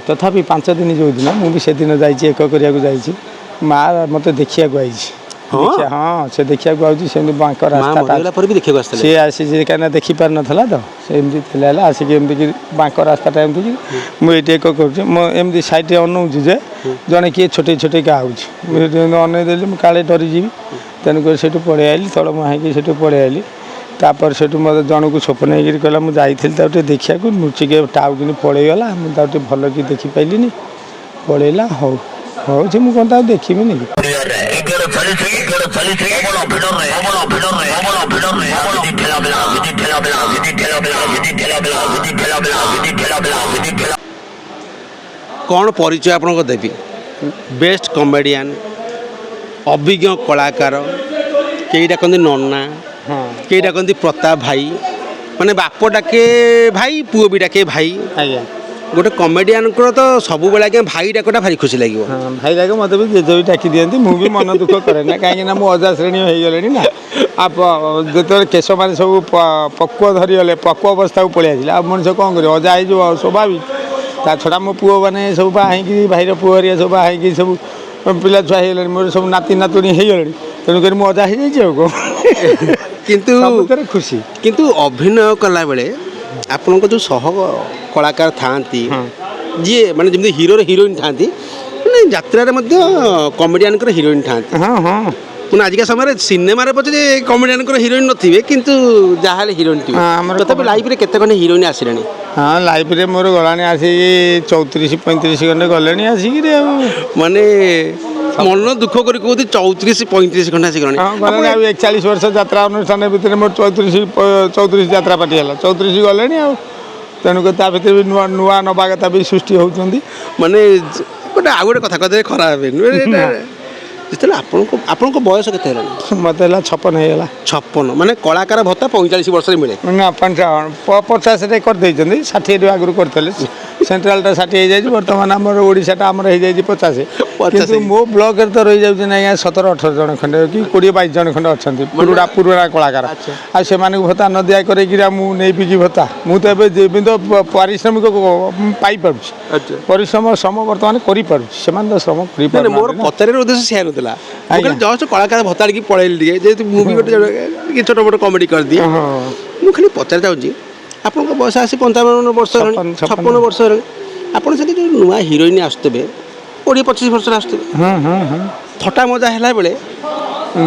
ତଥାପି 5 ଦିନ ଯେଉଁଦିନ ମୁଁ ବି ସେଦିନ ଯାଇଛି, ଏକ କରିବାକୁ ଯାଇଛି। ମା ମୋତେ ଦେଖିବାକୁ ଆଇଛି। ହଁ? ହଁ, ସେ ଦେଖିବାକୁ ଆଉଛି ସେମିତି ବାଙ୍କ ମା ରାସ୍ତାଟା। ମରିଗଲା ପରେ ବି ଦେଖିବାକୁ ଆସିଥିଲେ? ସିଏ ଆସିଛି, କାହିଁକିନା ଦେଖିପାରିନଥିଲା ତ। ସେ ଏମିତି ଥିଲା ହେଲା ଆସିକି ଏମିତିକି ବାଙ୍କ ରାସ୍ତାଟା ଏମିତିକି, ମୁଁ ଏଇଠି ଏକ କରୁଛି, ମୁଁ ଏମିତି ସାଇଡ଼ରେ ଅନଉଛି ଯେ ଜଣେ କିଏ ଛୋଟେଇ ଛୋଟେଇକା ଆଉଛି। ମୁଁ ସେଠି ଏମିତି ଅନେଇ ଦେଲି, ମୁଁ କାଳେ ଡରିଯିବି, ତେଣୁକରି ସେଠୁ ପଳେଇ ଆଇଲି। ତଳ ମୁଁ ହେଇକି ସେଠୁ ପଳେଇ ଆଇଲି। ତାପରେ ସେଠୁ ମୋତେ ଜଣକୁ ସ୍ୱପ୍ନ ହେଇକିରି କହିଲା, ମୁଁ ଯାଇଥିଲି ତାକୁ ଟିକେ ଦେଖିବାକୁ, ଲୁଚିକି ଟାଉକିନି ପଳେଇଗଲା। ମୁଁ ତାକୁ ଟିକେ ଭଲ କି ଦେଖିପାରିଲିନି, ପଳେଇଲା। ହଉ ହଉ, ସେ ମୁଁ କ'ଣ ତାକୁ ଦେଖିବିନି କି? କ'ଣ ପରିଚୟ ଆପଣଙ୍କ ଦେବି? ବେଷ୍ଟ କମେଡ଼ିଆନ୍, ଅଭିଜ୍ଞ କଳାକାର, କେହି ଡାକନ୍ତି ନନା, କେହି ଡାକନ୍ତି ପ୍ରତାପ ଭାଇ। ମାନେ ବାପ ଡାକେ ଭାଇ, ପୁଅ ବି ଡାକେ ଭାଇ। ଗୋଟେ କମେଡ଼ିଆନଙ୍କର ତ ସବୁବେଳେ ଆଜ୍ଞା ଭାଇ ଡାକଟା ଭାରି ଖୁସି ଲାଗିବ। ହଁ, ଭାଇ ଡାକେ। ମୋତେ ବି ଜେଜେ ବି ଡାକି ଦିଅନ୍ତି। ମୁଁ ବି ମନ ଦୁଃଖ କରେ ନା, କାହିଁକି ନା ମୁଁ ଅଜା ଶ୍ରେଣୀ ହେଇଗଲେଣି ନା। ଆଉ ଯେତେବେଳେ କେଶମାନେ ସବୁ ପକ୍ୱ ଧରିଗଲେ, ପକ୍ୱ ଅବସ୍ଥାକୁ ପଳେଇ ଆସିଲେ, ଆଉ ମଣିଷ କ'ଣ କରିବ? ଅଜା ହେଇଯିବ ଆଉ ସ୍ୱାଭାବିକ। ତା ଛଡ଼ା ମୋ ପୁଅମାନେ ସବୁ ବାହା ହେଇକି, ଭାଇର ପୁଅ ହେରିକା ସବୁ ବାହା ହେଇକି ସବୁ ପିଲା ଛୁଆ ହେଇଗଲେଣି। ମୋର ସବୁ ନାତି ନାତୁଣୀ ହେଇଗଲେଣି। ତେଣୁକରି ମୁଁ ଅଜା ହେଇଯାଇଛି ଆଉ କ'ଣ। କିନ୍ତୁ ସବୁଥିରେ ଖୁସି। କିନ୍ତୁ ଅଭିନୟ କଲାବେଳେ ଆପଣଙ୍କ ଯେଉଁ ସହ କଳାକାର ଥାଆନ୍ତି, ଯିଏ ମାନେ ଯେମିତି ହିରୋର ହିରୋଇନ୍ ଥାଆନ୍ତି, ମାନେ ଯାତ୍ରାରେ ମଧ୍ୟ କମେଡ଼ିଆନଙ୍କର ହିରୋଇନ୍ ଥାଆନ୍ତି। ହଁ ହଁ ମାନେ ଆଜିକା ସମୟରେ ସିନେମାରେ ପଛେ ଯେ କମେଡ଼ିଆନଙ୍କର ହିରୋଇନ୍ ନଥିବେ, କିନ୍ତୁ ଯାହାହେଲେ ହିରୋଇନ୍ ଥିବେ। ହଁ, ଆମର ତଥାପି ଲାଇଫରେ କେତେ ଖଣ୍ଡେ ହିରୋଇନ୍ ଆସିଲେଣି? ହଁ, ଲାଇଫରେ ମୋର ଗଲାଣି ଆସିକି 34 35 ଖଣ୍ଡେ ଗଲେଣି ଆସିକିରି ଆଉ। ମାନେ ମନ ଦୁଃଖ କରି କହୁଛି, 34 35 ଖଣ୍ଡେ ଆସିଗଲାଣି। ହଁ, ଗଲେଣି। ଆଉ 41 ବର୍ଷ ଯାତ୍ରା ଅନୁଷ୍ଠାନ ଭିତରେ ମୋର 34 ଯାତ୍ରା ପାର୍ଟି ହେଲା, 34 ଗଲେଣି। ଆଉ ତେଣୁକରି ତା ଭିତରେ ବି ନୂଆ ନୂଆ ନବାଗତା ବି ସୃଷ୍ଟି ହେଉଛନ୍ତି। ମାନେ ଗୋଟେ ଆଉ ଗୋଟେ କଥା କହିଦେଲେ ଖରାପ ହେବେନି। ଯେତେବେଳେ ଆପଣଙ୍କ ବୟସ କେତେ ହେଲାଣି? ମୋତେ ହେଲା 56 ହେଇଗଲା। 56। ମାନେ କଳାକାର ଭତ୍ତା 45 ବର୍ଷରେ ମିଳେ। ନା, 55, 50ରେ କରିଦେଇଛନ୍ତି। 60ରୁ ଆଗରୁ କରିଥିଲେ। ସେଣ୍ଟ୍ରାଲଟା 60 ହେଇଯାଇଛି। ବର୍ତ୍ତମାନ ଆମର ଓଡ଼ିଶାଟା ଆମର ହେଇଯାଇଛି 50। 50। କିନ୍ତୁ ମୋ ବ୍ଲକରେ ତ ରହିଯାଉଛି ନା ଆଜ୍ଞା, 17 18 ଜଣ ଖଣ୍ଡେ କି 20 22 ଜଣ ଖଣ୍ଡେ ଅଛନ୍ତି ପୁରୁଣା ପୁରୁଣା କଳାକାର। ଆଉ ସେମାନଙ୍କୁ ଭତ୍ତା ନ ଦିଆ କରିକିରି ଆଉ ମୁଁ ନେଇବି କି ଭତ୍ତା? ମୁଁ ତ ଏବେ ଯେମିତି ପାରିଶ୍ରମିକ ପାଇପାରୁଛି, ପରିଶ୍ରମ ଶ୍ରମ ବର୍ତ୍ତମାନ କରିପାରୁଛି, ସେମାନେ ତ ଶ୍ରମ ନାଇଁ, ମୋର କରିପାରୁନାହାନ୍ତି ନା। ପଚାରିବାର ଉଦ୍ଦେଶ୍ୟ ସେୟା ନଥିଲା। ମୁଁ ଖାଲି ଜଷ୍ଟ କଳାକାର ଭତ୍ତା ଆଣିକି ପଳେଇଲି ଟିକେ, ଯେହେତୁ ମୁଁ ବି ଗୋଟେ ଟିକେ ଛୋଟ ମୋଟ କମେଡ଼ି କରିଦିଏ। ମୁଁ ଖାଲି ପଚାରି ଚାହୁଁଛି, ଆପଣଙ୍କ ବୟସ ଆସି 55 ବର୍ଷ ହେଲାଣି। 56, 56। 56 ବର୍ଷ ହେଲାଣି। ଆପଣ ସେଠି ଯେଉଁ ନୂଆ ହିରୋଇନ୍ ଆସୁଥିବେ, 20 25 ବର୍ଷର ଆସୁଥିବେ, ହଁ ହଁ ହଁ ଥଟା ମଜା ହେଲା ବେଳେ?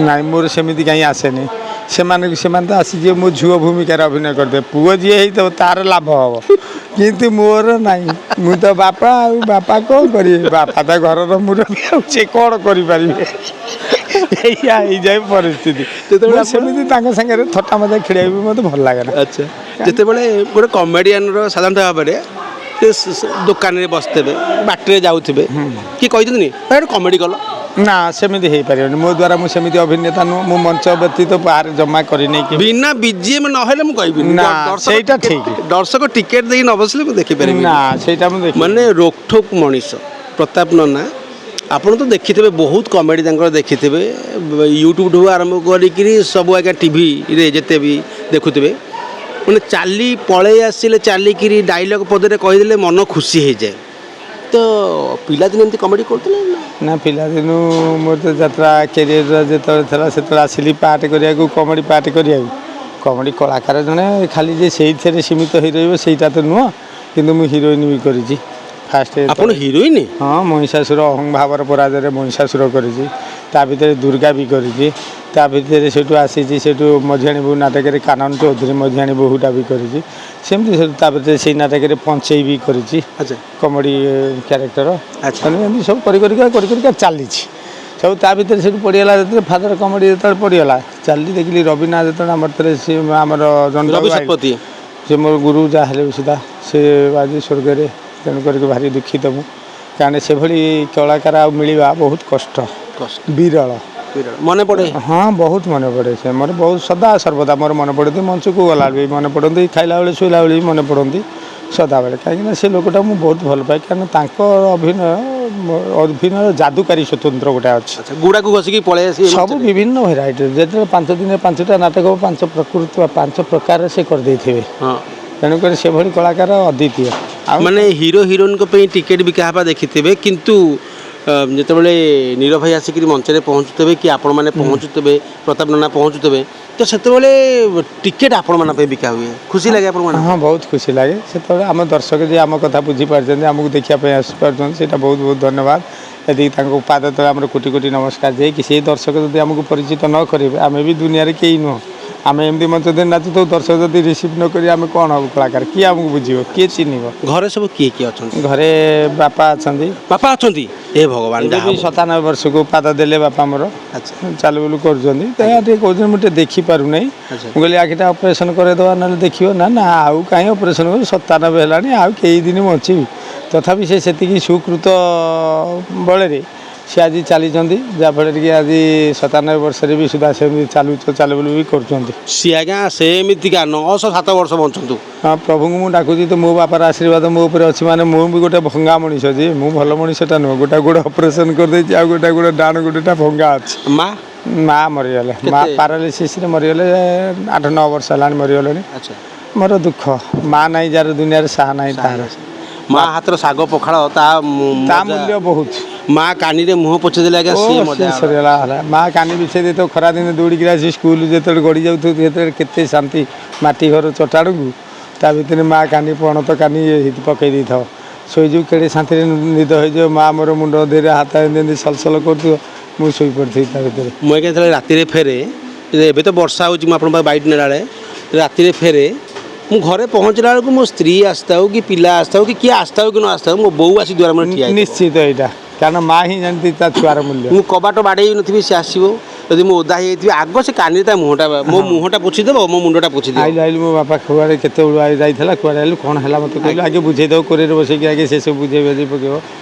ନାଇଁ, ମୋର ସେମିତି କାହିଁ ଆସେନି। ସେମାନଙ୍କୁ ସେମାନେ ତ ଆସିଯିବେ, ମୋ ଝିଅ ଭୂମିକାରେ ଅଭିନୟ କରିଦେବେ। ପୁଅ ଯିଏ ହେଇଥିବ ତାର ଲାଭ ହବ, କିନ୍ତୁ ମୋର ନାହିଁ। ମୁଁ ତ ବାପା, ଆଉ ବାପା କ'ଣ କରିବେ? ବାପା ତ ଘରର ମୁରବୀ, ଆଉ ସେ କ'ଣ କରିପାରିବେ? ଏଇଆ ହେଇଯାଏ ପରିସ୍ଥିତି। ଯେତେବେଳେ ମୁଁ ସେମିତି ତାଙ୍କ ସାଙ୍ଗରେ ଥଟ୍ଟା ମଜା ଖେଳିବାକୁ ବି ମୋତେ ଭଲ ଲାଗେ ନା। ଆଚ୍ଛା, ଯେତେବେଳେ ଗୋଟେ କମେଡ଼ିଆନର ସାଧାରଣତଃ ଭାବରେ ସେ ଦୋକାନରେ ବସିଥିବେ, ବାଟରେ ଯାଉଥିବେ, କିଏ କହିଦିଅନ୍ତିନି, ଭାଇ ଗୋଟେ କମେଡ଼ି କଲ? ନା, ସେମିତି ହେଇପାରିବନି ମୋ ଦ୍ୱାରା। ମୁଁ ସେମିତି ଅଭିନେତା ନୁହଁ। ମୁଁ ମଞ୍ଚ ବ୍ୟତୀତ ବାହାରେ ଜମା କରିନି କି ବିନା ବିଜିଏମ୍ ନହେଲେ ମୁଁ କହିବିନି। ନା, ଦର୍ଶକ ସେଇଟା ଠିକ୍। ଦର୍ଶକ ଟିକେଟ୍ ଦେଇ ନ ବସିଲେ ମୁଁ ଦେଖିପାରିବିନି। ନା, ସେଇଟା ମୁଁ ଦେଖି ମାନେ ରୋକଠୋକ ମଣିଷ ପ୍ରତାପ ନନା। ଆପଣ ତ ଦେଖିଥିବେ, ବହୁତ କମେଡ଼ି ତାଙ୍କର ଦେଖିଥିବେ, ୟୁଟ୍ୟୁବଠୁ ଆରମ୍ଭ କରିକିରି ସବୁ ଆଜ୍ଞା, ଟିଭିରେ ଯେତେ ବି ଦେଖୁଥିବେ। ମାନେ ଚାଲି ପଳେଇ ଆସିଲେ, ଚାଲିକିରି ଡାଇଲଗ୍ ପଦରେ କହିଦେଲେ ମନ ଖୁସି ହେଇଯାଏ। ତ ପିଲାଦିନେ ଏମିତି କମେଡ଼ି କରୁଥିଲେ ନା? ନା, ପିଲାଦିନୁ ମୋର ତ ଯାତ୍ରା କ୍ୟାରିୟର ଯେତେବେଳେ ଥିଲା, ସେତେବେଳେ ଆସିଲି ପାର୍ଟ କରିବାକୁ, କମେଡ଼ି ପାର୍ଟ କରିବାକୁ। କମେଡ଼ି କଳାକାର ଜଣେ ଖାଲି ଯେ ସେଇଥିରେ ସୀମିତ ହେଇ ରହିବ, ସେଇଟା ତ ନୁହଁ। କିନ୍ତୁ ମୁଁ ହିରୋଇନ୍ ବି କରିଛି ଫାଷ୍ଟ। ଆପଣ ହିରୋଇନ୍? ହଁ, ମହିଷାସୁର, ଅହଂ ଭାବର ପରାଜୟରେ ମହିଷାସୁର କରିଛି। ତା ଭିତରେ ଦୁର୍ଗା ବି କରିଛି। ତା ଭିତରେ ସେଠୁ ଆସିଛି, ସେଠୁ ମଝିଆଣୀ ବୋହୂ ନାଟକରେ କାନନ ଚୌଧୁରୀ ମଝିଆଣୀ ବୋହୂଟା ବି କରିଛି। ସେମିତି ସେଠୁ ତା ଭିତରେ ସେଇ ନାଟକରେ ପଞ୍ଚେଇ ବି କରିଛି, କମେଡ଼ି କ୍ୟାରେକ୍ଟର। ତେଣୁ ଏମିତି ସବୁ କରି କରିକା କରି କରିକା ଚାଲିଛି ସବୁ। ତା ଭିତରେ ସେଠୁ ପଡ଼ିଗଲା ଯେତେବେଳେ ଫାଦର କମେଡ଼ି ଯେତେବେଳେ ପଡ଼ିଗଲା, ଚାଲିଲି, ଦେଖିଲି ରବିନା ଯେତେବେଳେ ଆମର ଥିଲେ, ସେ ଆମର ଜନତା ରବି ଶତପଥୀ। ସେ ମୋର ଗୁରୁ ଯାହା ହେଲେ ବି ସୁଦ୍ଧା, ସେ ଆଜି ସ୍ୱର୍ଗରେ। ତେଣୁ କରିକି ଭାରି ଦୁଃଖିତ ମୁଁ, କାରଣ ସେଭଳି କଳାକାର ଆଉ ମିଳିବା ବହୁତ କଷ୍ଟ। କଷ୍ଟ। ବିରଳ। ବିରଳ। ମନେ ପଡ଼େ? ହଁ, ବହୁତ ମନେ ପଡ଼େ। ସେ ମୋର ବହୁତ ସଦା ସର୍ବଦା ମୋର ମନେ ପଡ଼ନ୍ତି। ମଞ୍ଚକୁ ଗଲାବେଳେ ବି ମନେ ପଡ଼ନ୍ତି, ଖାଇଲା ବେଳେ, ଶୋଇଲା ବେଳେ ବି ମନେ ପଡ଼ନ୍ତି ସଦାବେଳେ। କାହିଁକିନା ସେ ଲୋକଟା ମୁଁ ବହୁତ ଭଲ ପାଏ, କାରଣ ତାଙ୍କ ଅଭିନୟ ଅଭିନୟ ଯାଦୁକାରୀ ସ୍ୱତନ୍ତ୍ର ଗୋଟେ ଅଛି। ଆଚ୍ଛା, ଗୁଡ଼ାକୁ ଘଷିକି ପଳେଇ ଆସି ସବୁ ବିଭିନ୍ନ ଭେରାଇଟି, ଯେତେବେଳେ 5 ଦିନରେ 5ଟା ନାଟକ ହବ, ପାଞ୍ଚ ପ୍ରକୃତି ବା ପାଞ୍ଚ ପ୍ରକାରରେ ସେ କରିଦେଇଥିବେ। ତେଣୁକରି ସେଭଳି କଳାକାର ଅଦ୍ୱିତୀୟ। ଆଉ ମାନେ ହିରୋ ହିରୋଇନଙ୍କ ପାଇଁ ଟିକେଟ୍ ବିକା ହେବା ଦେଖିଥିବେ, କିନ୍ତୁ ଯେତେବେଳେ ନୀର ଭାଇ ଆସିକିରି ମଞ୍ଚରେ ପହଞ୍ଚୁଥିବେ କି ଆପଣମାନେ ପହଞ୍ଚୁଥିବେ, ପ୍ରତାପ ନନା ପହଞ୍ଚୁଥିବେ, ତ ସେତେବେଳେ ଟିକେଟ୍ ଆପଣମାନଙ୍କ ପାଇଁ ବିକା ହୁଏ, ଖୁସି ଲାଗେ ଆପଣମାନଙ୍କୁ? ହଁ, ବହୁତ ଖୁସି ଲାଗେ ସେତେବେଳେ। ଆମ ଦର୍ଶକ ଯେ ଆମ କଥା ବୁଝିପାରୁଛନ୍ତି, ଆମକୁ ଦେଖିବା ପାଇଁ ଆସିପାରୁଛନ୍ତି, ସେଇଟା ବହୁତ ବହୁତ ଧନ୍ୟବାଦ। ଏତିକି ତାଙ୍କୁ ପାଦ ତଳେ ଆମର କୋଟି କୋଟି ନମସ୍କାର। ଯାଇକି ସେଇ ଦର୍ଶକ ଯଦି ଆମକୁ ପରିଚିତ ନ କରିବେ, ଆମେ ବି ଦୁନିଆରେ କେହି ନୁହଁ। ଆମେ ଏମିତି ମଞ୍ଚ ଦେଇ ନାଚୁଥାଉ, ଦର୍ଶକ ଯଦି ରିସିଭ୍ ନ କରି ଆମେ କ'ଣ ହବୁ କଳାକାର? କିଏ ଆମକୁ ବୁଝିବ, କିଏ ଚିହ୍ନିବ? ଘରେ ସବୁ କିଏ କିଏ ଅଛନ୍ତି? ଘରେ ବାପା ଅଛନ୍ତି। ବାପା ଅଛନ୍ତି? ଏ ଭଗବାନ! ଏବେ ଯାହା ବି ହଉ। 97 ବର୍ଷକୁ ପାଦ ଦେଲେ ବାପା ମୋର। ଚାଲୁବୁଲୁ କରୁଛନ୍ତି ତ, ଟିକେ କହୁଛନ୍ତି ମୁଁ ଟିକେ ଦେଖିପାରୁନାହିଁ। ମୁଁ କହିଲି ଆଖିଟା ଅପରେସନ୍ କରେଇଦେବା ନହେଲେ, ଦେଖିବ। ନା ନା, ଆଉ କାହିଁ ଅପରେସନ୍ କରିବୁ, 97 ହେଲାଣି, ଆଉ କେଇ ଦିନ ବଞ୍ଚିବି। ତଥାପି ସେ ସେତିକି ସୁକୃତ ବଳରେ ସେ ଆଜି ଚାଲିଛନ୍ତି, ଯାହାଫଳରେ କି ଆଜି 97 ବର୍ଷରେ ବି ସୁଦ୍ଧା ସେମିତି ଚାଲୁବୁଲୁ ବି କରୁଛନ୍ତି। ସିଏ ଆଜ୍ଞା ସେମିତିକା 907 ବର୍ଷ ବଞ୍ଚନ୍ତୁ। ହଁ, ପ୍ରଭୁଙ୍କୁ ମୁଁ ଡାକୁଛି ତ, ମୋ ବାପାର ଆଶୀର୍ବାଦ ମୋ ଉପରେ ଅଛି। ମାନେ ମୁଁ ବି ଗୋଟେ ଭଙ୍ଗା ମଣିଷ ଯେ, ମୁଁ ଭଲ ମଣିଷଟା ନୁହଁ। ଗୋଟା ଗୋଡ଼ ଅପରେସନ୍ କରିଦେଇଛି, ଆଉ ଗୋଟା ଗୋଡ଼ ଡାହାଣ ଗୋଡ଼ଟା ଭଙ୍ଗା ଅଛି। ମା? ମା ମରିଗଲେ। ମା କେତେ? ପାରାଲିସିସ୍ରେ ମରିଗଲେ, 8-9 ବର୍ଷ ହେଲାଣି ମରିଗଲେଣି। ମୋର ଦୁଃଖ, ମା ନାହିଁ ଯାର ଦୁନିଆରେ ସାହା ନାହିଁ ତାହାର। ମା ହାତର ଶାଗ ପଖାଳ ତା ତା ମୂଲ୍ୟ ବହୁତ। ମା କାନିରେ ମୁହଁ ପୋଛି ଦେଲେ ଆଜ୍ଞା ଓ, ସିଏ ମଜା। ସିଏ ସରିଗଲା ହେଲା। ମା କାନି ବିଛେଇ ଦେଇଥିବ, ଖରାଦିନେ ଦୌଡ଼ିକିରି ଆସି ସ୍କୁଲ ଯେତେବେଳେ ଗଡ଼ି ଯାଉଥିବ, ସେତେବେଳେ କେତେ ଶାନ୍ତି। ମାଟି ଘର ଚଟାଣକୁ ତା ଭିତରେ ମା କାନି ପଣତ କାନି ଇଏ ପକେଇ ଦେଇଥିବ, ଶୋଇଯିବୁ, କେଡ଼େ ଶାନ୍ତିରେ ନିଦ ହେଇଯିବ। ମା ମୋର ମୁଣ୍ଡ ଦେହରେ ହାତ ଏମିତି ଏମିତି ସଲସଲ କରୁଥିବ, ମୁଁ ଶୋଇପଡ଼ିଥିବି ତା ଭିତରେ। ମୁଁ ଆଜ୍ଞା ଯେତେବେଳେ ରାତିରେ ଫେରେ, ଏବେ ତ ବର୍ଷା ହେଉଛି, ମୁଁ ଆପଣଙ୍କ ପାଖେ ବାଇଟ୍ ନେଲାବେଳେ ରାତିରେ ଫେରେ, ମୁଁ ଘରେ ପହଞ୍ଚିଲା ବେଳକୁ ମୋ ସ୍ତ୍ରୀ ଆସିଥାଉ କି ପିଲା ଆସିଥାଉ କି କିଏ ଆସିଥାଉ କି ନ ଆସିଥାଉ, ମୋ ବୋଉ ଆସି ଦୁଆର ମୁହଁରେ ଠିଆ ହେଇଥିବ। ନିଶ୍ଚିତ ଏଇଟା, କାରଣ ମା ହିଁ ଜାଣିନ୍ତି ତା ଛୁଆର ମୂଲ୍ୟ। ମୁଁ କବାଟ ବାଡ଼େଇ ନଥିବି, ସେ ଆସିବ। ଯଦି ମୁଁ ଓଦା ହେଇଯାଇଥିବି, ଆଗ ସେ କାନିରେ ତା ମୁହଁଟା, ମୋ ମୁହଁଟା ପୋଛିଦେବ, ମୋ ମୁଣ୍ଡଟା ପୋଛିଦେବ। ଆଇଲୁ ଆଇଲୁ, ମୋ ବାପା କୁଆଡ଼େ କେତେବେଳୁ ଯାଇଥିଲା, କୁଆଡ଼େ ଆଇଲୁ, କ'ଣ ହେଲା ମୋତେ କହିଲୁ, ଆଗେ ବୁଝେଇଦେବ। କୋରେରେ ବସେଇକି ଆଗେ ସେସବୁ ବୁଝେଇ ବାଝେଇ ପକେଇବ,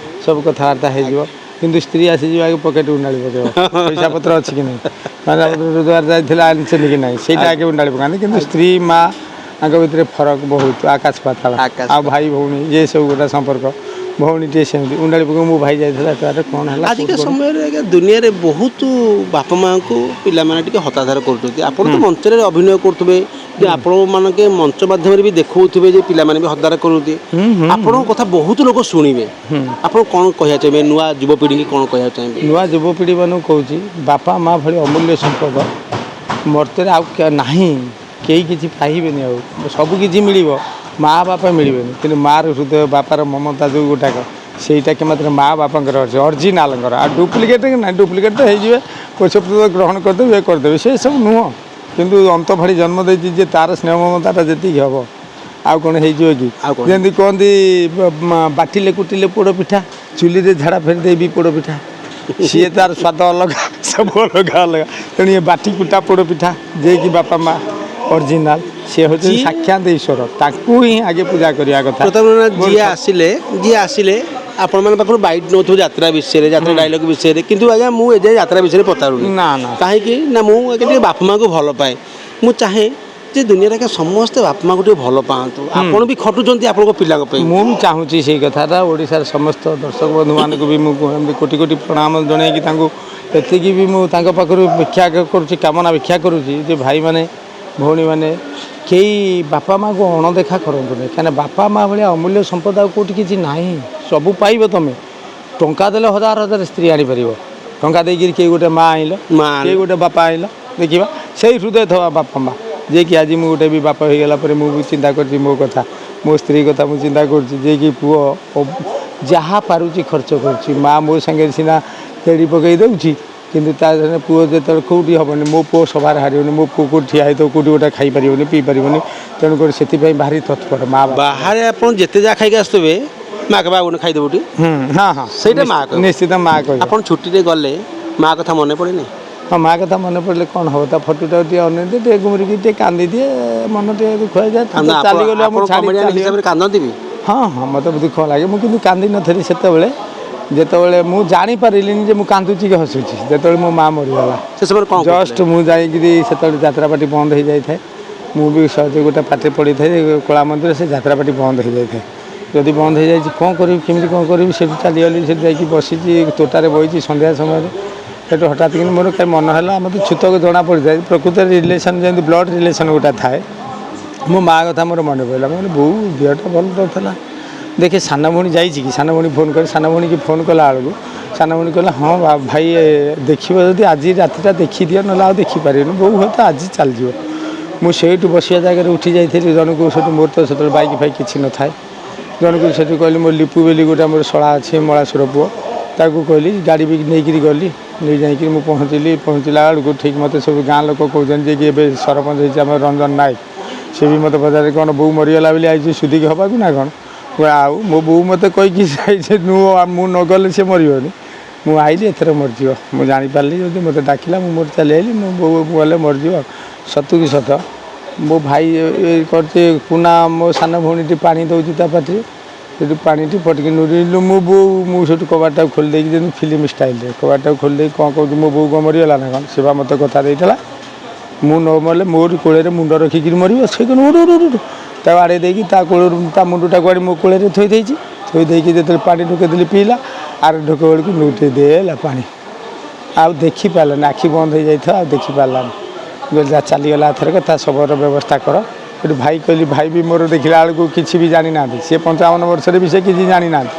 ସବୁ କଥାବାର୍ତ୍ତା ହେଇଯିବ। କିନ୍ତୁ ସ୍ତ୍ରୀ ଆସିଯିବ, ଆଗେ ପକେଟ୍ ଉଣ୍ଡାଳି ପକେଇବ, ପଇସା ପତ୍ର ଅଛି କି ନାହିଁ, ମାନେ ରୋଜଗାର ଯାଇଥିଲା ଆଣିଛନ୍ତି କି ନାହିଁ, ସେଇଟା ଆଗେ ଉଣ୍ଡାଳି ପକାନ୍ତି। କିନ୍ତୁ ସ୍ତ୍ରୀ ମା ଆଙ୍କ ଭିତରେ ଫରକ ବହୁତ, ଆକାଶ ପାତାଳ। ଆକାଶ। ଆଉ ଭାଇ ଭଉଣୀ ଇଏ ସବୁ ଗୋଟେ ସମ୍ପର୍କ, ଭଉଣୀଟିଏ ସେମିତି ଉଣ୍ଡାଳି ପକେଇବ, ମୋ ଭାଇ ଯାଇଥିଲା ଏତେ ବାଟ, କ'ଣ ହେଲା, ଆଜିକା କୋଉଠି କ'ଣ? ସମୟରେ ଆଜ୍ଞା ଦୁନିଆରେ ବହୁତ ବାପା ମାଆଙ୍କୁ ପିଲାମାନେ ଟିକେ ହତାଦର କରୁଛନ୍ତି। ଆପଣ ତ ମଞ୍ଚରେ ଅଭିନୟ କରୁଥିବେ ଯେ, ଆପଣମାନଙ୍କ ମଞ୍ଚ ମାଧ୍ୟମରେ ବି ଦେଖାଉଥିବେ ଯେ ପିଲାମାନେ ବି ହତାଦର କରୁଛନ୍ତି। ହୁଁ ହୁଁ ଆପଣଙ୍କ କଥା ବହୁତ ଲୋକ ଶୁଣିବେ। ଆପଣ କ'ଣ କହିବାକୁ ଚାହିଁବେ ନୂଆ ଯୁବପିଢ଼ିକି, କ'ଣ କହିବାକୁ ଚାହିଁବେ? ନୂଆ ଯୁବପିଢ଼ିମାନଙ୍କୁ କହୁଛି, ବାପା ମା ଭଳି ଅମୂଲ୍ୟ ସମ୍ପଦ ମର୍ତ୍ତ୍ୟରେ ଆଉ ନାହିଁ। କେହି କିଛି ପାଇବେନି। ଆଉ ସବୁ କିଛି ମିଳିବ, ମା ବାପା ମିଳିବେନି। କିନ୍ତୁ ମାଆର ହୃଦୟ, ବାପାର ମମତା ଯେଉଁ ଗୋଟାକ, ସେଇଟା କି ମାତ୍ର ମା ବାପାଙ୍କର ଅଛି, ଅରିଜିନାଲଙ୍କର। ଆଉ ଡୁପ୍ଲିକେଟ୍ ନାହିଁ। ଡୁପ୍ଲିକେଟ୍ ତ ହେଇଯିବେ, ପଇସା ପତ୍ର ଗ୍ରହଣ କରିଦେବେ, ଇଏ କରିଦେବେ, ସେ ସବୁ ନୁହଁ। କିନ୍ତୁ ଅନ୍ତ ଫାଡ଼ି ଜନ୍ମ ଦେଇଛି ଯେ, ତାର ସ୍ନେହ ମମତାଟା ଯେତିକି ହେବ, ଆଉ କ'ଣ ହେଇଯିବ କି? ଆଉ କ'ଣ? ଯେମିତି କୁହନ୍ତି, ବାଟିଲେ କୁଟିଲେ ପୋଡ଼ ପିଠା, ଚୁଲିରେ ଝାଡ଼ା ଫେରି ଦେଇ ବି ପୋଡ଼ ପିଠା, ସିଏ ତାର ସ୍ୱାଦ ଅଲଗା, ସବୁ ଅଲଗା ଅଲଗା। ତେଣୁ ଏ ବାଟି କୁଟା ପୋଡ଼ ପିଠା ଯିଏକି ବାପା ମା ଅରିଜିନାଲ, ସିଏ ହେଉଛନ୍ତି ସାକ୍ଷାତ ଈଶ୍ୱର, ତାଙ୍କୁ ହିଁ ଆଗେ ପୂଜା କରିବା କଥା। ପ୍ରତାପ ନନା, ଯିଏ ଆସିଲେ ଆପଣମାନଙ୍କ ପାଖରୁ ବାଇଟ୍ ନେଉଥିବ ଯାତ୍ରା ବିଷୟରେ, ଯାତ୍ରା ଡାଇଲଗ ବିଷୟରେ, କିନ୍ତୁ ଆଜ୍ଞା ମୁଁ ଏଯାଏ ଯାତ୍ରା ବିଷୟରେ ପଚାରୁନି। ନା ନା। କାହିଁକି ନା ମୁଁ ଆଜ୍ଞା ଟିକେ ବାପା ମାଆଙ୍କୁ ଭଲ ପାଏ। ମୁଁ ଚାହେଁ ଯେ ଦୁନିଆରେ ଆଜ୍ଞା ସମସ୍ତେ ବାପା ମାଆଙ୍କୁ ଟିକେ ଭଲ ପାଆନ୍ତୁ। ଆପଣ ବି ଖଟୁଛନ୍ତି ଆପଣଙ୍କ ପିଲାଙ୍କ ପାଇଁ। ମୁଁ ବି ଚାହୁଁଛି ସେଇ କଥାଟା। ଓଡ଼ିଶାର ସମସ୍ତ ଦର୍ଶକ ବନ୍ଧୁମାନଙ୍କୁ ବି ମୁଁ ଏମିତି କୋଟି କୋଟି ପ୍ରଣାମ ଜଣାଇକି ତାଙ୍କୁ ଏତିକି ବି ମୁଁ ତାଙ୍କ ପାଖରୁ ଭିକ୍ଷା କରୁଛି, କାମନା ଭିକ୍ଷା କରୁଛି ଯେ ଭାଇମାନେ ଭଉଣୀମାନେ କେହି ବାପା ମାଆକୁ ଅଣଦେଖା କରନ୍ତୁନି। କାହିଁକିନା ବାପା ମା ଭଳିଆ ଅମୂଲ୍ୟ ସମ୍ପଦ ଆଉ କେଉଁଠି କିଛି ନାହିଁ। ସବୁ ପାଇବ ତମେ, ଟଙ୍କା ଦେଲେ ହଜାର ହଜାର ସ୍ତ୍ରୀ ଆଣିପାରିବ। ଟଙ୍କା ଦେଇକିରି କେହି ଗୋଟେ ମା ଆଣିଲ, ମା। କେହି ଗୋଟେ ବାପା ଆଣିଲ, ଦେଖିବା ସେଇ ହୃଦୟ ଥବା ବାପା ମା। ଯିଏକି ଆଜି ମୁଁ ଗୋଟେ ବି ବାପା ହେଇଗଲା ପରେ ମୁଁ ବି ଚିନ୍ତା କରୁଛି ମୋ କଥା, ମୋ ସ୍ତ୍ରୀ କଥା ମୁଁ ଚିନ୍ତା କରୁଛି। ଯିଏକି ପୁଅ ଯାହା ପାରୁଛି ଖର୍ଚ୍ଚ କରୁଛି, ମା ମୋ ସାଙ୍ଗରେ ସିନା ତେଡ଼ି ପକେଇ ଦେଉଛି, କିନ୍ତୁ ତା ସାଙ୍ଗରେ ପୁଅ ଯେତେବେଳେ କେଉଁଠି ହେବନି, ମୋ ପୁଅ ସଭାରେ ହାରିବନି, ମୋ ପୁଅ କେଉଁଠି ଠିଆ ହେଇଥିବ, କେଉଁଠି ଗୋଟେ ଖାଇପାରିବନି ପିଇପାରିବନି, ତେଣୁକରି ସେଥିପାଇଁ ଭାରି ତତ୍ପର ମା ବାପା। ବାହାରେ ଆପଣ ଯେତେ ଯାହା ଖାଇକି ଆସୁଥିବେ, ମା କହିବ ଆଉ ଗୋଟେ ଖାଇଦେବୁ ଟିକେ। ହୁଁ ହଁ ହଁ ସେଇଟା ମା କହିବ। ନିଶ୍ଚିତ ମା କହିବ। ଆପଣ ଛୁଟିରେ ଗଲେ ମା କଥା ମନେ ପଡ଼େନି? ହଁ, ମା କଥା ମନେ ପଡ଼ିଲେ କ'ଣ ହେବ? ତା ଫଟୋଟାକୁ ଟିକେ ଅନେଇ ଦିଏ, ଟିକେ ଗୁମୁରିକି ଟିକେ କାନ୍ଦିଦିଏ, ମନ ଟିକେ ଦୁଃଖ ହେଇଯାଏ। ତୁ ତ ଚାଲିଗଲୁ ଆପଣ ଆମକୁ ଛାଡ଼ି କମେଡ଼ିଆନ ଚାଲିଗଲୁ। ହିସାବରେ କାନ୍ଦନ୍ତି ବି? ହଁ ହଁ, ମୋତେ ଦୁଃଖ ଲାଗେ। ମୁଁ କିନ୍ତୁ କାନ୍ଦି ନଥିଲି ସେତେବେଳେ, ଯେତେବେଳେ ମୁଁ ଜାଣିପାରିଲିନି ଯେ ମୁଁ କାନ୍ଦୁଛି କି ହସୁଛି, ଯେତେବେଳେ ମୋ ମା ମରିଗଲା। ସେ ସମୟରେ କ'ଣ ଜଷ୍ଟ ମୁଁ ଯାଇକିରି ସେତେବେଳେ ଯାତ୍ରାପାଟି ବନ୍ଦ ହେଇଯାଇଥାଏ। ମୁଁ ବି ସହଜେ ଗୋଟେ ପାଟି ପଡ଼ିଥାଏ କଳା ମନ୍ଦିର, ସେ ଯାତ୍ରାପାଟି ବନ୍ଦ ହେଇଯାଇଥାଏ। ଯଦି ବନ୍ଦ ହେଇଯାଇଛି, କ'ଣ କରିବି, କେମିତି କ'ଣ କରିବି? ସେଠୁ ଚାଲିଗଲି, ସେଠି ଯାଇକି ବସିଛି, ତୋଟାରେ ବସିଛି ସନ୍ଧ୍ୟା ସମୟରେ। ସେଠୁ ହଠାତ୍ କିନି ମୋର କାଇଁ ମନ ହେଲା, ମୋତେ ଛୁତକ ଜଣା ପଡ଼ିଥାଏ। ପ୍ରକୃତରେ ରିଲେସନ୍ ଯେମିତି ବ୍ଲଡ଼ ରିଲେସନ୍ ଗୋଟେ ଥାଏ, ମୋ ମା କଥା ମୋର ମନେ ପଡ଼ିଲା। ମୁଁ କହିଲି, ବୋଉ ଦେହଟା ଭଲ ନଥିଲା, ଦେଖେ ସାନ ଭଉଣୀ ଯାଇଛି କି, ସାନ ଭଉଣୀ ଫୋନ୍ କରେ। ସାନ ଭଉଣୀକି ଫୋନ୍ କଲା ବେଳକୁ ସାନ ଭଉଣୀ କହିଲା ହଁ ଭାଇ, ଦେଖିବ ଯଦି ଆଜି ରାତିଟା ଦେଖିଦିଅ, ନହେଲେ ଆଉ ଦେଖିପାରିବନି, ବୋଉ ହୁଏତ ଆଜି ଚାଲିଯିବ। ମୁଁ ସେଇଠୁ ବସିବା ଜାଗାରେ ଉଠି ଯାଇଥିଲି ଜଣକୁ ସେଠୁ, ମୋର ତ ସେତେବେଳେ ବାଇକ୍ ଫାଇକ୍ କିଛି ନଥାଏ, ଜଣକୁ ସେଠୁ କହିଲି, ମୋ ଲିପୁ ବୋଲି ଗୋଟେ ଆମର ଶଳା ଅଛି ମଳାସୁର ପୁଅ, ତାକୁ କହିଲି ଗାଡ଼ି ବି ନେଇକିରି ଗଲି। ନେଇ ଯାଇକିରି ମୁଁ ପହଞ୍ଚିଲି। ପହଞ୍ଚିଲା ବେଳକୁ ଠିକ୍ ମୋତେ ସବୁ ଗାଁ ଲୋକ କହୁଛନ୍ତି ଯେ କି ଏବେ ସରପଞ୍ଚ ହେଇଛି ଆମର ରଞ୍ଜନ ନାୟକ, ସେ ବି ମୋତେ ପଚାରେ କ'ଣ ବୋଉ ମରିଗଲା ବୋଲି ଆଇଛି ସୁଧିକି ହେବାକୁ ନା କ'ଣ? ଆଉ ମୋ ବୋଉ ମୋତେ କହିକି ଯାଇଛି ମୁଁ ନଗଲେ ସେ ମରିବନି, ମୁଁ ଆଇଲି ଏଥର ମରିଯିବ। ମୁଁ ଜାଣିପାରିଲି ଯଦି ମୋତେ ଡାକିଲା, ମୁଁ ମୋର ଚାଲି ଆଇଲି, ମୋ ବୋଉ ଗଲେ ମରିଯିବ। ସତକୁ ସତ ମୋ ଭାଇ କରିଛି କୁନା, ମୋ ସାନ ଭଉଣୀଟି ପାଣି ଦେଉଛି ତା ପାଟିରେ, ସେଠୁ ପାଣିଟି ପଟିକି ନୁରିଲୁ ମୋ ବୋଉ। ମୁଁ ସେଠୁ କବାଟଟାକୁ ଖୋଲି ଦେଇକି ଯେମିତି ଫିଲ୍ମ ଷ୍ଟାଇଲରେ କବାଟଟାକୁ ଖୋଲି ଦେଇକି କ'ଣ କହୁଛି, ମୋ ବୋଉ କ'ଣ ମରିଗଲା ନା କ'ଣ? ସେ ବା ମୋତେ କଥା ଦେଇଥିଲା ମୁଁ ନ ମରିଲେ ମୋରି କୋଳରେ ମୁଣ୍ଡ ରଖିକିରି ମରିବ। ସେ କ'ଣ ଉରୁ ଉରୁ ଉରୁ ତାକୁ ଆଡ଼େଇ ଦେଇକି ତା କୋଳରୁ ତା ମୁଣ୍ଡଟାକୁ ଆଣି ମୋ କୋଳରେ ଥୋଇ ଦେଇଛି। ଥୋଇ ଦେଇକି ଯେତେବେଳେ ପାଣି ଢୋକେଇ ଦେଲି ପିଇଲା, ଆର ଢୋକ ବେଳକୁ ନୁଟେଇ ଦେଲା ପାଣି, ଆଉ ଦେଖିପାରିଲାନି, ଆଖି ବନ୍ଦ ହେଇଯାଇଥିବ, ଆଉ ଦେଖିପାରିଲାନି। ମୁଁ କହିଲି ଯା ଚାଲିଗଲା ଏଥରକ, ତା ଶବର ବ୍ୟବସ୍ଥା କର। ସେଠୁ ଭାଇ କହିଲି, ଭାଇ ବି ମୋର ଦେଖିଲା ବେଳକୁ କିଛି ବି ଜାଣିନାହାନ୍ତି, ସିଏ 55 ବର୍ଷରେ ବି ସେ କିଛି ଜାଣିନାହାନ୍ତି।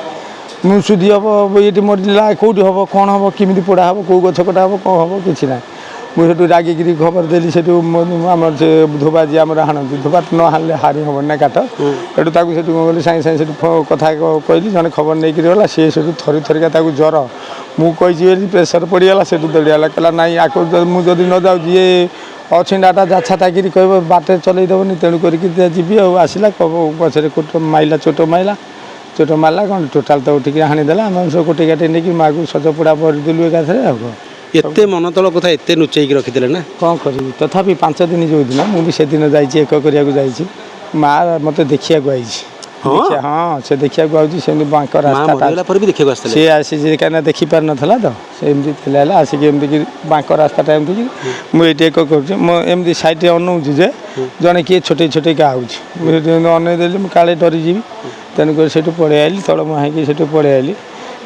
ମୁଁ ସୁଧି ହେବ ଏଇଠି ମରିଲା, କେଉଁଠି ହେବ, କ'ଣ ହେବ, କେମିତି ପୋଡ଼ା ହେବ, କେଉଁ ଗଛ କଟା ହେବ, କ'ଣ ହେବ, କିଛି ନାହିଁ। ମୁଁ ସେଠୁ ରାଗିକିରି ଖବର ଦେଲି। ସେଠୁ ଆମର ସେ ଧୋବା ଯିଏ ଆମର ହାଣନ୍ତି, ଧୋବା ନ ହାଣିଲେ ହାରି ହେବନି ନା କାଠ। ସେଠୁ ତାକୁ ସେଠୁ କ'ଣ କଲି, ସାଙ୍ଗେ ସାଙ୍ଗେ ସେଠୁ କଥା କହିଲି, ଜଣେ ଖବର ନେଇକିରି ଗଲା। ସିଏ ସେଠୁ ଥରି ଥରିକା ତାକୁ ଜ୍ୱର, ମୁଁ କହିଛି ବୋଲି ପ୍ରେସର ପଡ଼ିଗଲା। ସେଠୁ ଦୌଡ଼ିଗଲା, କହିଲା ନାଇଁ ଆକୁ ମୁଁ ଯଦି ନ ଯାଉଛି ଇଏ ଅଛିଣ୍ଡାଟା ଯାଛା ତାକିରି କହିବ ବାଟରେ ଚଲେଇ ଦେବନି, ତେଣୁ କରିକି ଯିବି। ଆଉ ଆସିଲା ଗଛରେ ମାଇଲା, ଚୋଟ ମାଇଲା, ଚୋଟ ମାରିଲା କ'ଣ ଟୋଟାଲ୍ ତ ଉଠିକି ହାଣିଦେଲା। ଆମେ ସବୁ ଗୋଟି କାଟି ନେଇକି ମାଆକୁ ସଜ ପୋଡ଼ା କରିଦେଲୁ ଏକାଥରେ। ଆଉ କ'ଣ ଏତେ ମନ ତଳ କଥା ଏତେ ଲୁଚେଇକି ରଖିଥିଲେ ନା? କ'ଣ କରିବି, ତଥାପି 5 ଦିନ ଯେଉଁଦିନ ମୁଁ ବି ସେଦିନ ଯାଇଛି, ଏକ କରିବାକୁ ଯାଇଛି, ମା ମୋତେ ଦେଖିବାକୁ ଆଇଛି। ହଁ, ସେ ଦେଖିବାକୁ ଆଉଛି ସେମିତି ବାଙ୍କ ରାସ୍ତା ମରିଗଲା ପରେ ବି ଦେଖିବାକୁ ଆସିଥିଲେ ସିଏ ଆସିଛି, କାହିଁକିନା ଦେଖିପାରିନଥିଲା ତ, ସେ ଏମିତି ଥିଲା ହେଲା ଆସିକି ଏମିତିକି ବାଙ୍କ ରାସ୍ତାଟା ଏମିତିକି ମୁଁ ଏଇଠି ଏକ କରୁଛି, ମୁଁ ଏମିତି ସାଇଡ଼୍ରେ ଅନଉଛି ଯେ ଜଣେ କିଏ ଛୋଟେଇ ଛୋଟେଇକା ଆଉଛି। ମୁଁ ସେଠି ଏମିତି ଅନେଇ ଦେଲି, ମୁଁ କାଳେ ଡରିଯିବି, ତେଣୁକରି ସେଠୁ ପଳେଇ ଆଇଲି, ତଳ ମୁହାଁଇକି ସେଠୁ ପଳେଇ ଆଇଲି।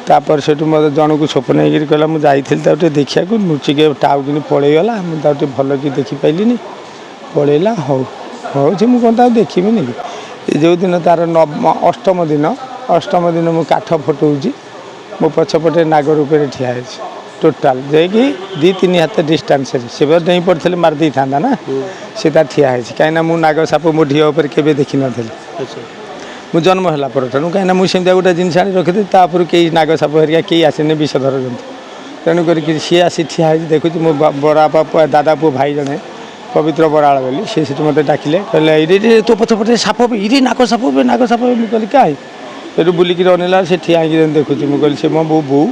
ତାପରେ ସେଠୁ ମୋତେ ଜଣକୁ ସ୍ୱପ୍ନ ହେଇକିରି କହିଲା ମୁଁ ଯାଇଥିଲି ତାକୁ ଟିକେ ଦେଖିବାକୁ, ଲୁଚିକି ଟାଉକିନି ପଳେଇଗଲା, ମୁଁ ତାକୁ ଟିକେ ଭଲକି ଦେଖିପାରିଲିନି, ପଳେଇଲା। ହଉ ହଉ ସେ ମୁଁ କ'ଣ ତାକୁ ଦେଖିବିନି କି? ଯେଉଁଦିନ ତାର ଅଷ୍ଟମ ଦିନ, ଅଷ୍ଟମ ଦିନ ମୁଁ କାଠ ଫଟଉଛି, ମୋ ପଛପଟେ ନାଗ ରୂପରେ ଠିଆ ହେଇଛି ଟୋଟାଲ୍ ଯାଇକି 2-3 ହାତ ଡିଷ୍ଟାନ୍ସରେ। ସେ ଡେଇଁ ପଡ଼ିଥିଲେ ମାରି ଦେଇଥାନ୍ତା ନା, ସେ ତାର ଠିଆ ହେଇଛି। କାହିଁକିନା ମୁଁ ନାଗ ସାପ ମୋ ଢିଅ ଉପରେ କେବେ ଦେଖିନଥିଲି ମୁଁ ଜନ୍ମ ହେଲା ପରଠାରୁ, କାହିଁକିନା ମୁଁ ସେମିତିଆ ଗୋଟେ ଜିନିଷ ଆଣି ରଖିଥିଲି, ତା ଉପରୁ କେହି ନାଗ ସାପ ହେରିକା କେହି ଆସିନି ବିଷଧର ଜନ୍ତୁ। ତେଣୁ କରିକି ସିଏ ଆସି ଠିଆ ହେଇଛି ଦେଖୁଛି। ମୋ ବଡ଼ବାପା ପୁଅ ଦାଦା ପୁଅ ଭାଇ ଜଣେ ପବିତ୍ର ବରାଳ ବୋଲି, ସିଏ ସେଠୁ ମୋତେ ଡାକିଲେ, କହିଲେ ଏଇଠି ତୋ ପଛପଟେ ସାପ ବି, ଏଇଠି ନାଗ ସାପ ବି, ନାଗ ସାପ ବି। ମୁଁ କହିଲି କାହିଁ? ସେଠୁ ବୁଲିକିରି ଅନେଇଲା, ସେ ଠିଆ ହେଇକି ଯେମିତି ଦେଖୁଛି। ମୁଁ କହିଲି ସେ ମୋ ବୋଉ, ବୋଉ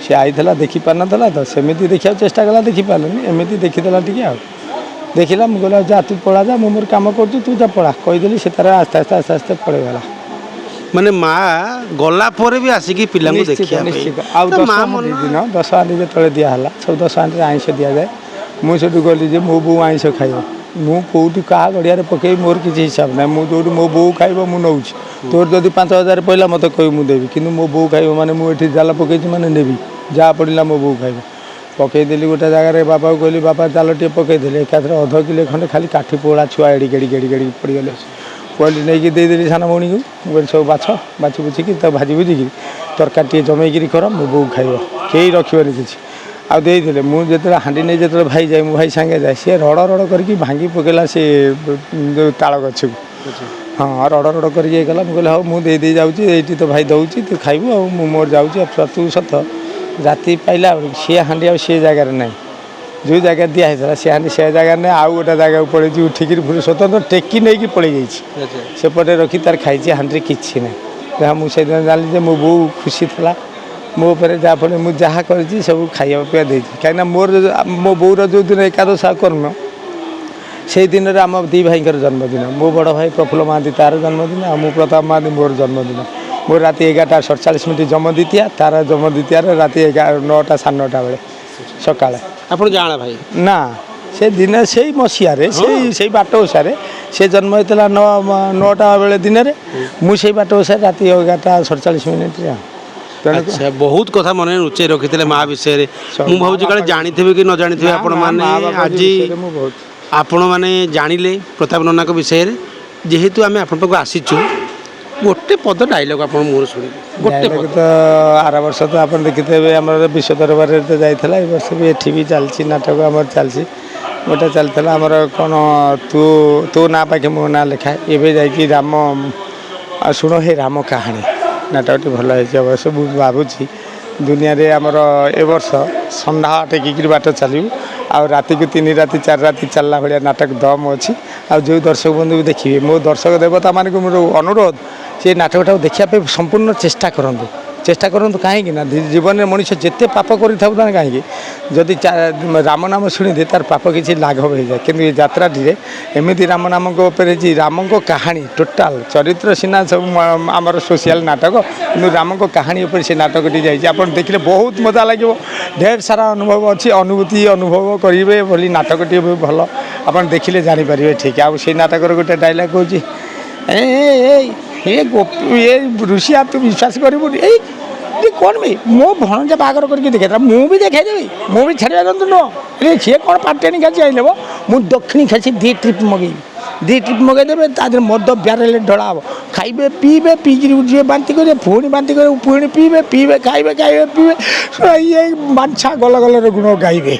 ସେ ଆଇଥିଲା ଦେଖିପାରିନଥିଲା ତ, ସେମିତି ଦେଖିବାକୁ ଚେଷ୍ଟା କଲା, ଦେଖିପାରିଲାନି, ଏମିତି ଦେଖିଦେଲା ଟିକେ ଆଉ ଦେଖିଲା। ମୁଁ କହିଲି ଆଉ ଯା ତୁ ପଳା, ଯା, ମୁଁ ମୋର କାମ କରୁଛି, ତୁ ଯା ପଳା କହିଦେଲି। ସେ ତାର ଆସ୍ତେ ଆସ୍ତେ ଆସ୍ତେ ଆସ୍ତେ ପଳେଇଗଲା। ମାନେ ମା ଗଲା ପରେ ବି ଆସିକି ପିଲାଙ୍କୁ ଦେଖିବା ପାଇଁ। ନିଶ୍ଚିତ। ଆଉ ତ ମା ଦଶ ମନ ଦିନ 10 ହାଣ୍ଡି ଯେତେବେଳେ ଦିଆହେଲା, ସବୁ 10 ହାଣ୍ଡିରେ ଆଇଁଷ ଦିଆଯାଏ। ମୁଁ ସେଠୁ ଗଲି ଯେ ମୋ ବୋଉ ଆଇଁଷ ଖାଇବ, ମୁଁ କେଉଁଠି କାହା ଗଡ଼ିଆରେ ପକେଇବି ମୋର କିଛି ହିସାବ ନାହିଁ। ମୁଁ ଯେଉଁଠି ମୋ ବୋଉ ଖାଇବ ମୁଁ ନେଉଛି, ତୋର ଯଦି 5000 ପଡ଼ିଲା ମୋତେ କହିବୁ ମୁଁ ଦେବି, କିନ୍ତୁ ମୋ ବୋଉ ଖାଇବ ମାନେ ମୁଁ ଏଠି ଜାଲ ପକେଇଛି ମାନେ ନେବି, ଯାହା ପଡ଼ିଲା ମୋ ବୋଉ ଖାଇବ। ପକେଇଦେଲି ଗୋଟେ ଜାଗାରେ, ବାପାକୁ କହିଲି ବାପା ଜାଲ ଟିକେ ପକେଇଦେଲେ, ଏକାଥରେ ଅଧ କିଲୋ ଖଣ୍ଡେ ଖାଲି କାଠି ପୋଡ଼ା ଛୁଆ ଏଡ଼ିକି ଏଡ଼ିକି ଏଡ଼ିକି ଏଡ଼ିକି ପଡ଼ିଗଲେ। କହିଲି ନେଇକି ଦେଇଦେଲି ସାନ ଭଉଣୀକୁ, ମୁଁ କହିଲି ସବୁ ବାଛ, ବାଛି ବୁଛିକି ତାକୁ ଭାଜି ଭୁଜିକି ତରକାରୀ ଟିକେ ଜମେଇକିରି କର, ମୋ ବୋଉ ଖାଇବ, କେହି ରଖିବନି କିଛି। ଆଉ ଦେଇଥିଲେ। ମୁଁ ଯେତେବେଳେ ହାଣ୍ଡି ନେଇ ଯେତେବେଳେ ଭାଇ ଯାଏ, ମୁଁ ଭାଇ ସାଙ୍ଗେ ଯାଏ, ସିଏ ରଡ଼ ରଡ଼ କରିକି ଭାଙ୍ଗି ପକେଇଲା ସେ ଯେଉଁ ତାଳ ଗଛକୁ। ହଁ, ରଡ଼ ରଡ଼ କରିକି ଇଏ କଲା। ମୁଁ କହିଲି ହଉ ମୁଁ ଦେଇ ଦେଇ ଯାଉଛି, ଏଇଠି ତ ଭାଇ ଦେଉଛି, ତୁ ଖାଇବୁ, ଆଉ ମୁଁ ମୋର ଯାଉଛି। ଆଉ ସତକୁ ସତ ରାତି ପାଇଲା ବେଳକୁ ସିଏ ହାଣ୍ଡି ଆଉ ସେ ଜାଗାରେ ନାହିଁ, ଯେଉଁ ଜାଗାରେ ଦିଆ ହେଇଥିଲା ସେ ହାଣ୍ଡି ସେ ଜାଗାରେ ନାହିଁ, ଆଉ ଗୋଟେ ଜାଗାକୁ ପଳେଇଛି, ଉଠିକିରି ପୁଣି ସ୍ୱତନ୍ତ୍ର ଟେକି ନେଇକି ପଳେଇ ଯାଇଛି, ସେପଟେ ରଖି ତାର ଖାଇଛି, ହାଣ୍ଡିରେ କିଛି ନାହିଁ। ଯାହା ମୁଁ ସେଦିନ ଜାଣିଲି ଯେ ମୋ ବୋଉ ଖୁସି ଥିଲା ମୋ ଉପରେ, ଯାହାଫଳରେ ମୁଁ ଯାହା କରିଛି ସବୁ ଖାଇବା ପିଇବା ଦେଇଛି। କାହିଁକିନା ମୋର ମୋ ବୋଉର ଯେଉଁଦିନ ଏକାଦଶ କର୍ମ, ସେଇ ଦିନରେ ଆମ ଦୁଇ ଭାଇଙ୍କର ଜନ୍ମଦିନ। ମୋ ବଡ଼ ଭାଇ ପ୍ରଫୁଲ୍ଲ ମହାନ୍ତି ତାର ଜନ୍ମଦିନ, ଆଉ ମୁଁ ପ୍ରତାପ ମହାନ୍ତି ମୋର ଜନ୍ମଦିନ। ମୋର ରାତି 11:47 ଜନ୍ମଦ୍ୱିତୀୟା, ତାର ଜନ୍ମଦ୍ୱିତୀୟାର ରାତି 9ଟା 9:30 ବେଳେ ସକାଳେ। ଆପଣ ଜାଣା ଭାଇ? ନା, ସେ ଦିନ ସେଇ ମସିହାରେ ସେଇ ବାଟ ଓଷାରେ ସେ ଜନ୍ମ ହେଇଥିଲା 9ଟା ବେଳେ ଦିନରେ, ମୁଁ ସେଇ ବାଟ ଓଷାରେ ରାତି 11:47। ଆଉ ତେଣୁ ଆଚ୍ଛା, ବହୁତ କଥା ମନେ ଲୁଚେଇ ରଖିଥିଲେ ମା ବିଷୟରେ। ମୁଁ ଭାବୁଛି କାଳେ ଜାଣିଥିବେ କି ନ ଜାଣିଥିବେ ଆପଣମାନେ, ଆଜି ମୁଁ ବହୁତ ଆପଣମାନେ ଜାଣିଲେ ପ୍ରତାପ ନନାଙ୍କ ବିଷୟରେ। ଯେହେତୁ ଆମେ ଆପଣଙ୍କ ପାଖକୁ ଆସିଛୁ, ଗୋଟେ ପଦ ଡାଇଲଗ୍ ଆପଣ ମୁହଁରୁ ଶୁଣିବେ, ଗୋଟେ ଡାଇଲଗ୍ ପଦ। ତ ଆର ବର୍ଷ ତ ଆପଣ ଦେଖିଥିବେ, ଆମର ବିଶ୍ୱ ଦରବାରରେ ତ ଯାଇଥିଲା। ଏ ବର୍ଷ ବି ଏଠି ବି ଚାଲିଛି ନାଟକ ଆମର ଚାଲିଛି। ଗୋଟେ ଚାଲିଥିଲା ଆମର କ'ଣ ତୁ ତୋ ନାଁ ପାଖେ ମୋ ନାଁ ଲେଖା। ଏବେ ଯାଇକି ରାମ ଆଉ ଶୁଣ ହେ ରାମ କାହାଣୀ ନାଟକଟି ଭଲ ହେଇଛି। ଅବଶ୍ୟ ମୁଁ ଭାବୁଛି ଦୁନିଆରେ ଆମର ଏ ବର୍ଷ ସନ୍ଧ୍ୟା ଟେକିକିରି ବାଟ ଚାଲିବୁ, ଆଉ ରାତିକୁ 3 ରାତି 4 ରାତି ଚାଲିଲା ଭଳିଆ ନାଟକ ଦମ୍ ଅଛି। ଆଉ ଯେଉଁ ଦର୍ଶକ ବନ୍ଧୁ ବି ଦେଖିବେ, ମୋ ଦର୍ଶକ ଦେବତାମାନଙ୍କୁ ମୋର ଅନୁରୋଧ, ସେ ନାଟକଟାକୁ ଦେଖିବା ପାଇଁ ସମ୍ପୂର୍ଣ୍ଣ ଚେଷ୍ଟା କରନ୍ତୁ, ଚେଷ୍ଟା କରନ୍ତୁ। କାହିଁକି ନା ଜୀବନରେ ମଣିଷ ଯେତେ ପାପ କରିଥାଉ ନା କାହିଁକି, ଯଦି ରାମ ନାମ ଶୁଣିଦିଏ ତାର ପାପ କିଛି ଲାଘବ ହେଇଯାଏ। କିନ୍ତୁ ଏ ଯାତ୍ରାଟିରେ ଏମିତି ରାମ ନାମଙ୍କ ଉପରେ ହେଇଛି, ରାମଙ୍କ କାହାଣୀ ଟୋଟାଲ ଚରିତ୍ର ସିନା ସବୁ ଆମର ସୋସିଆଲ ନାଟକ, କିନ୍ତୁ ରାମଙ୍କ କାହାଣୀ ଉପରେ ସେ ନାଟକଟି ଯାଇଛି। ଆପଣ ଦେଖିଲେ ବହୁତ ମଜା ଲାଗିବ, ଢେର ସାରା ଅନୁଭବ ଅଛି, ଅନୁଭୂତି ଅନୁଭବ କରିବେ ବୋଲି ନାଟକଟି ବି ଭଲ, ଆପଣ ଦେଖିଲେ ଜାଣିପାରିବେ ଠିକ୍। ଆଉ ସେଇ ନାଟକର ଗୋଟେ ଡାଇଲଗ୍ କହୁଛି, ଏ ଏ ଗୋପୀ ଏ ଋଷିଆ, ତୁ ବିଶ୍ୱାସ କରିବୁନି, ଏଇ ଏ କ'ଣ ଭାଇ ମୋ ଭଣଜା ବାହାଘର କରିକି ଦେଖେଇଥିଲା, ମୁଁ ବି ଦେଖେଇଦେବି, ମୁଁ ବି ଛାଡ଼ିବା କିନ୍ତୁ ନୁହଁ। ଏ ସିଏ କ'ଣ ପାଟେଣି ଖାସି ଆଣିଦେବ, ମୁଁ ଦକ୍ଷିଣୀ ଖାସି 2 ଟ୍ରିପ୍ ମଗେଇବି, 2 ଟ୍ରିପ୍ ମଗେଇଦେବେ, ତା ଦେହରେ ମଦ ବ୍ୟାରେଲ ଢଳା ହେବ, ଖାଇବେ ପିଇବେ, ପିଇକିରି ଉଠିବେ ବାନ୍ତି କରିବେ, ପୁଣି ବାନ୍ତି କରିବେ, ପୁଣି ପିଇବେ ପିଇବେ ଖାଇବେ ଖାଇବେ ପିଇବେ, ଇଏ ବାଞ୍ଛା ଗଲଗଲର ଗୁଣ ଗାଇବେ।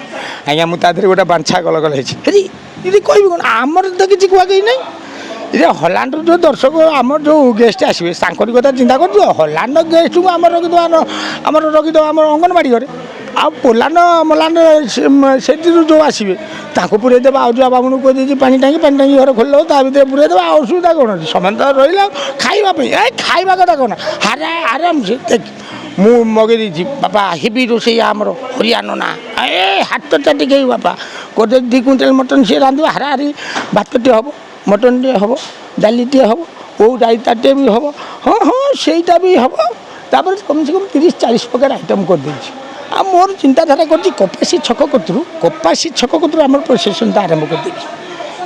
ଆଜ୍ଞା ମୁଁ ତା ଦେହରେ ଗୋଟେ ବାଞ୍ଛା ଗଲଗଲ ହେଇଛି। ହେରି ଏଠି କହିବି କ'ଣ, ଆମର ତ କିଛି କୁହାଯାଇ ନାହିଁ। ଏ ହଲାଣ୍ଡରୁ ଯେଉଁ ଦର୍ଶକ ଆମର ଯେଉଁ ଗେଷ୍ଟ ଆସିବେ ତାଙ୍କରି କଥା ଚିନ୍ତା କରୁଛୁ। ହଲାଣ୍ଡ ଗେଷ୍ଟକୁ ଆମର ରଖିଦେବା, ଆମର ରଖିଦେବା ଆମର ଅଙ୍ଗନବାଡ଼ି ଘରେ, ଆଉ ପୋଲାଣ୍ଡ ମୋଲାଣ୍ଡ ସେଥିରୁ ଯେଉଁ ଆସିବେ ତାଙ୍କୁ ପୁରେଇ ଦେବା। ଆଉ ଯେଉଁ ବାବୁଙ୍କୁ କହିଦେଇଛି ପାଣି ଟାଙ୍କି, ପାଣି ଟାଙ୍କି ଘରେ ଖୋଲିଦେବ, ତା ଭିତରେ ପୁରେଇ ଦେବା, ଆଉ ଅସୁବିଧା କ'ଣ ଅଛି? ସେମାନେ ତ ରହିଲେ ଆଉ ଖାଇବା ପାଇଁ। ଏ ଖାଇବା କଥା କ'ଣ, ଆରେ ଆରାମସେ ଦେଖ ମୁଁ ମଗେଇ ଦେଇଛି ବାପା, ହେବି ରୋଷେଇ ଆମର ହରିୟାଣ ନା, ଏ ହାତ ଚାଟି ଖାଇବୁ ବାପା କରିଦେଇ 2 କୁଇଣ୍ଟାଲ ମଟନ୍ ସିଏ ରାନ୍ଧିବ, ହାରାହାରି ଭାତଟିଏ ହେବ, ମଟନ୍ଟିଏ ହେବ, ଡାଲିଟିଏ ହେବ, ଓଉ ରାଇତାଟିଏ ବି ହେବ, ହଁ ହଁ ସେଇଟା ବି ହେବ। ତାପରେ କମ୍ ସେ କମ୍ 30-40 ପ୍ରକାର ଆଇଟମ୍ କରିଦେଇଛି। ଆଉ ମୋର ଚିନ୍ତାଧାରା କରିଛି କପାସି ଛକ କତରୁ, କପାସି ଛକ କତରୁ ଆମର ପ୍ରୋସେସନ୍ଟା ଆରମ୍ଭ କରିଦେଇଛି।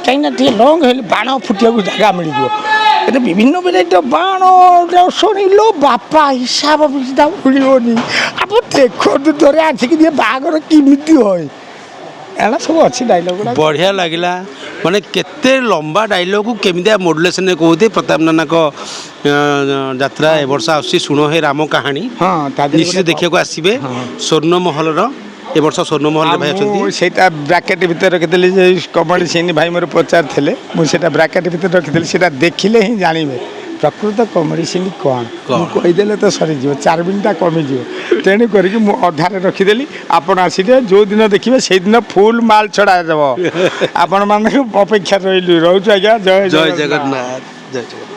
କାହିଁକିନା ଟିକେ ଲଙ୍ଗ୍ ହେଲେ ବାଣ ଫୁଟିବାକୁ ଜାଗା ମିଳିଯିବ। ଏତେ ବିଭିନ୍ନ ଭେରାଇଟିର ବାଣ ଶୁଣିଲୋ ବାପା, ହିସାବ ମିଳିବନି। ଆପଣ ଦେଖନ୍ତୁ ଥରେ ଆସିକି ଟିକେ ବାହାଘର କେମିତି ହୁଏ, ଏଗୁଡ଼ା ସବୁ ଅଛି ଡାଇଲଗ୍ ଗୁଡ଼ା। ବଢ଼ିଆ ଲାଗିଲା, ମାନେ କେତେ ଲମ୍ବା ଡାଇଲଗ୍କୁ କେମିତିଆ ମଡୁଲେସନ୍ରେ କହୁଥିଲେ। ପ୍ରତାପ ନାନାଙ୍କ ଯାତ୍ରା ଏ ବର୍ଷ ଆସୁଛି ଶୁଣ ହେ ରାମ କାହାଣୀ, ହଁ, ତା ଦେହରେ ନିଶ୍ଚିତ ଗୋଟେ ଦେଖିବାକୁ ଆସିବେ। ସ୍ୱର୍ଣ୍ଣମହଲର ଏ ବର୍ଷ ସ୍ୱର୍ଣ୍ଣମହଲରେ ଭାଇ ଅଛନ୍ତି। ମୁଁ ସେଇଟା ବ୍ରାକେଟ୍ ଭିତରେ ରଖିଥିଲି, ଯେ କମେଡ଼ି ସିନ୍ ଭାଇ ମୋର ପଚାରିଥିଲେ, ମୁଁ ସେଇଟା ବ୍ରାକେଟ୍ ଭିତରେ ରଖିଥିଲି। ସେଇଟା ଦେଖିଲେ ହିଁ ଜାଣିବେ ପ୍ରକୃତ କମେଡ଼ି ସିନ୍ କ'ଣ। ମୁଁ କହିଦେଲେ ତ ସରିଯିବ, 4 ମିନିଟ୍ଟା କମିଯିବ, ତେଣୁ କରିକି ମୁଁ ଅଧାରେ ରଖିଦେଲି। ଆପଣ ଆସିଲେ ଯେଉଁ ଦିନ ଦେଖିବେ ସେଇଦିନ ଫୁଲ୍ ମାଲ ଛଡ଼ା ଦେବ। ଆପଣମାନଙ୍କୁ ଅପେକ୍ଷା ରହିଲୁ, ରହୁଛୁ ଆଜ୍ଞା। ଜୟ ଜୟ ଜଗନ୍ନାଥ, ଜୟ ଜଗନ୍ନାଥ।